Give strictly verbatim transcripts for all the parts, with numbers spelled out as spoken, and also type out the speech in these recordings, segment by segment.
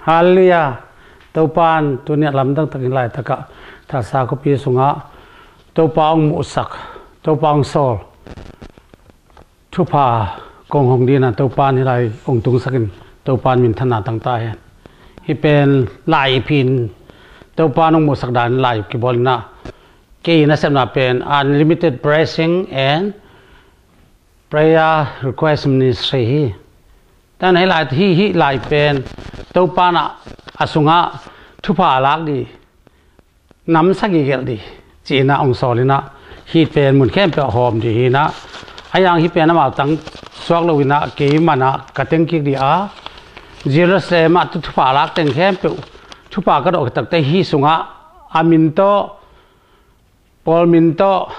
Halleluiah. Topan tuni a lamdang takin laitakah Thalsa khuapi sungah Topa hong muhsak, Topa hong sawl thupha kong hong dinah Topan hih lai hong tungsakin Topan minthanna tangta hen. Hih pen lai iphin Topan hong muhsak dan lai kibawl inah kei nasepna pen Unlimited Blessing and Prayer Request Ministry hi. Tan hih lai, hih, hih lai pen Topan ah a sungah thupha a lak dih, namsa gigel dih ci-inah hong sawl inah hih pen mun khempeuh a hawm dih hi inah, a yang hih pen amau tang suak lo inah kei manah ka teng kik dih a, Jerusalem ah tu thupha a lak teng khempeuh thupha ka dawh khit takte hih sungah a min tawh, pawl min tawh,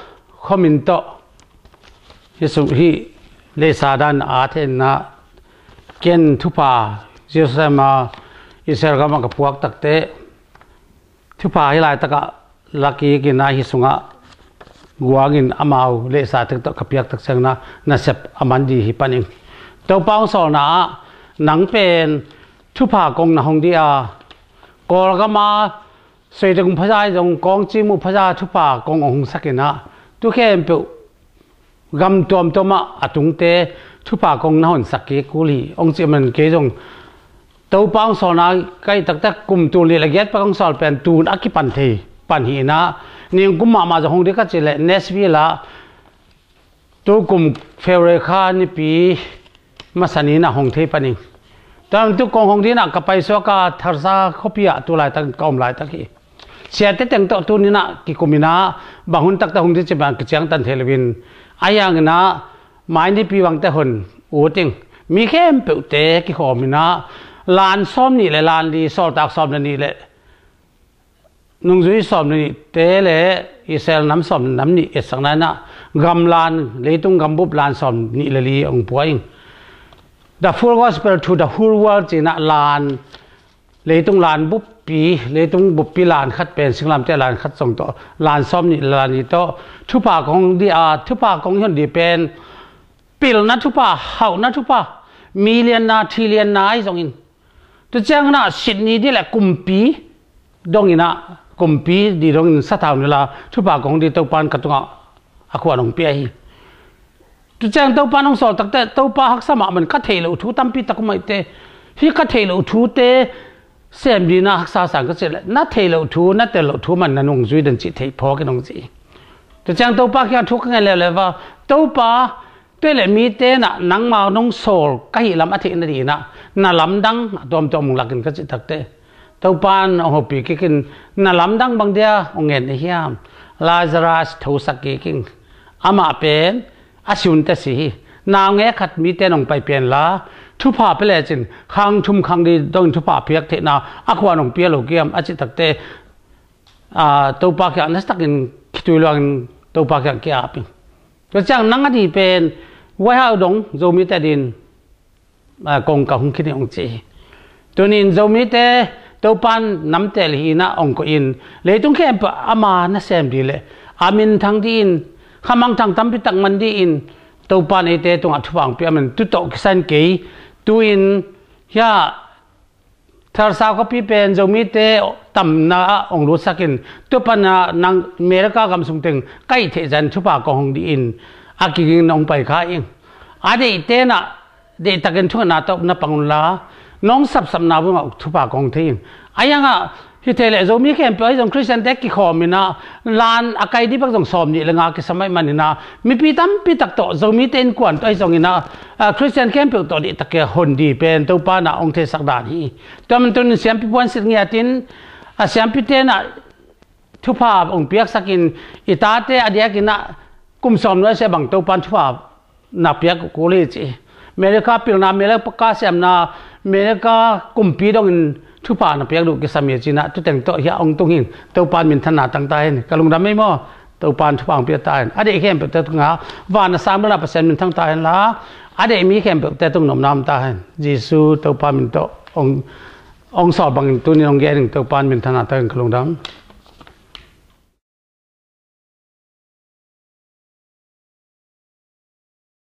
khua min tawh, hih sung hih leisa dan a thei inah ken thupha Jerusalem a Israel gam ah ka puak takte thupha hih laitakah la kik inah hih sungah guangin amau leisa tek tawh ka piak tak ciangin ah nasep a man dih hi pan ing. Topa hong sawlna ah nang pen thupha kong na hong dih a, Kawlgam a Soitung phaza hi zong, Kawngci muh phaza thupha kong hong sak inah tu khempeuh gam tuamtuam ah a tungte thupha kong na honsak kik kul hi hong cih man kei zong Topa hong sawlna ka hih taktak kum tul nih le giat pek hong sawl pen tun a kipan thei pan hi inah, ningkum mahmah zong hong dih ka cih leh Nashville ah tu kum February kha nipi masa ni inah hong thei pan ing. Tua tu kong hong dih inah ka paisuak a Thalsa khuapi ah tu laitak ka om laitak hi. Siate teng tawh tuni inah kikum inah bang hun taktak hong dih cih bang kiciangtan thei loin, a yang inah mai nipi bangte hon ut ing. Mi khempeuhte kikhawm inah lan sawm nih le lan li, sawltak sawm le nih le nungzui sawm le nihte le Israel nam sawm le nam nih etsakna inah gamlan, leitung gambup lan sawm nih le li hong pua ing. The Full Gospel to the Whole World ci inah lan, leitung lan buppi, leitung buppi lan khat pen singlamteh lan khat zong tawh lan sawm nih le lan li tawh thupha kong dih a, thupha kong hon dih pen pilna thupha, hauhna thupha, million na, trillion na ahi zongin, tu ciangin ah sit ni dih le kumpi dong inah, kumpi dih dongin sathau ni la thupha kong dih Topan ka tungah a khuan hong pia hi. Tu ciang Topan hong sawl takte Topa haksa mahmah in ka theih loh thu tampi tak om ahihte, hih ka theih loh thute sem dih inah haksa sang ka cih leh na theih loh thu, na tel loh thu man na nungzui den cih theih phawk in hong ci hi. Tu ciang Topa kiang thu ka ngen leuleu va, Topa, tua le mite inah nangma nong sawl ka hih lam a theih nading inah na lamdang a tuamtuam hong lakin ka cih takte Topan hong hopih kik in, na lamdang bang dia hong ngen na hiam? Lazarus thosak kik ing. Amah pen a si un teh si hi. Naungek khat mite in hong pai pia inla thupha pia lecin khang thum khang li dongin thupha piak theihna a khuan hong pia lo kiam a cih takte, aa, Topa kiang nasatakin khitui luangin Topa kiang ki-ap ing. Tua ciang nang a dih pen Waihau dong Zomite adingin, aa, kong ka hong khin hi hong ci hi. Tuni-in Zomite Topan namtel hi inah hong koih in, leitung khempeuh ama nasem dih le a minthang dih in, khamangthang tampi tak man dih in Topan eite tungah thupha hong pia man tu tawh kisa in kei tu-in hiah Thalsa khuapi pen Zomite tamna ah hong lutsak in, tua pan a nang America gam sung teng ka hih theih zah in thupha kong hong dih in a kiging in hong pai kha ing. A deihte inah deihtakin thungetna tawh na pang unla nong sapsapna bungah thupha kong thei in. A yang ah hih thei leh Zomi khempeuh ahi zong Khristiante kikhawm inah lan a kai dih bek zong sawm nih le nga kisam ahih man inah mipi tampi tak tawh Zomite innkuan tawh ahi zong inah, aa, Khristian khempeuh tawh deihtakin hon dih pen Topa inah hong theisak dan hi. Tua man tuni-in siampi puansilh ngiatin a siampite inah thupha hong piaksak in, i tate a diak inah kum sawm nuai sia bang Topan thupha na piak uh kul hi ci. America pilna, America siamna, America kumpi dongin thupha na piak duh kisam hi ci inah tu teng tawh hiah hong tung hi in Topan minthanna tangta hi in. Ka lungdam ei maw? Topan thupha hong pia ta hen. A deih khempeuhte tungah van a sang belna Pasian minthang ta henla a deih mi khempeuhte tung nopna om ta hen. Jesu Topa min tawh hong, hong sawl bangin tuni-in hong gen ing. Topan minthanna tangin ka lungdam.